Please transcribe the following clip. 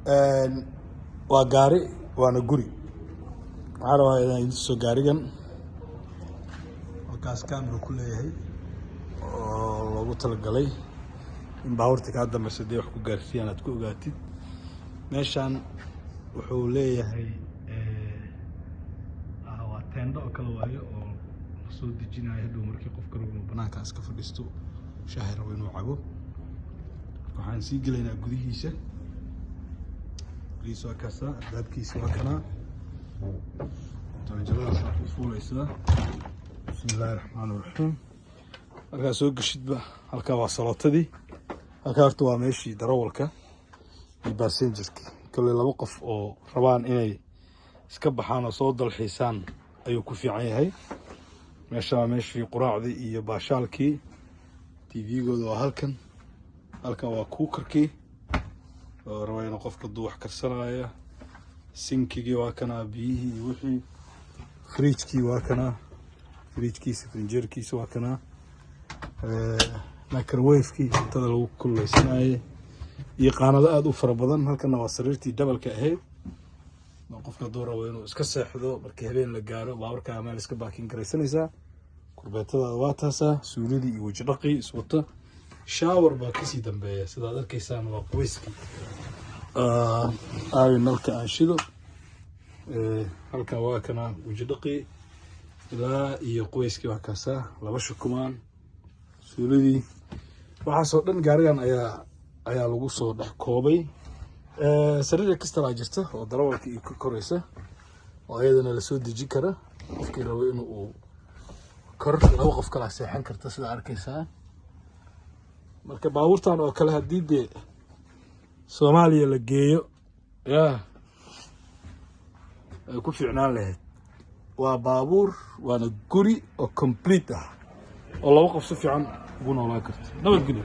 Waa gaari waana guri. Waxaa rabaa inaan idin tuso gaarigan. Halkaas camera ku leeyahay oo loogu talagalay in baabuurta kaa dambeysa dee wax ku gaarsiiyaan aad ku ogaatid. Meeshaan wuxuu leeyahay, waa teendo oo kale waayo oo lasoo dejinayo hadhow markii qofka rabo inuu banaankaas ka fadhiisto, shaahi rabo inuu cabo. Waxaan sii gelaynaa gudihiisa. Gudihiisa waa kaasa, albaabkiisa waa kanaa, jaranjaradaas ku fuuleysaa. Bismi illaahi raxmaani raxiim. Markaa soo geshidba, halkaa waa salootadii. Halkaa horta waa meeshii darawalka iyo passengerki. Kale laba qof oo rabaan inay iska baxaan oo soo dalxiisaan ayuu ku fiican yahay. Meesha waa meeshii quraacdii iyo baashaalkii. TV-gooda waa halkan. Halkan waa cookerkii oo raba inuu qofka duu wax karsanaya. Sinkigii waa kanaa, biyihii iyo wixii. Fridgekii waa kanaa, fridgekiisa, frinjeerkiisa waa kanaa, microwavekii cuntada lagu kululeysanayay iyo qaanado aada u fara badan. Halkana waa sariirtii doubleka ahayd oo qofka hadduu rabo inuu iska seexdo markii habeen la gaaro. Baaburkaa meel iska parking garaysanaysaa, kurbeetadaada waa taasaa, suuladii iyo weji dhaqii iswata. Shower baa kasii dambeeya, sidaad arkaysaan, waa qubayskii. Aawi nalka aan shido. Halkan waa kana weji dhaqii ilaa iyo qubayskii, waa kaasaa, laba shukumaan, suuladii, waxaasoo dhan gaarigan ayaa lagu soo dhex koobay. Sariir extra jirta oo darawalka iyo ka koreysa oo ayadana lasoo dejin kara qofkii rabo in uu kor. Laba qof kalaa seexan karta, sida arkaysaa. Marka baabuurtan oo kale haddii dee Soomaaliya la geeyo, yaa ay ku fiicnaan lahayd. Waa baabuur waana guri oo complete ah oo laba qof si fiican ugu noolaan karto. Nabadgelyo.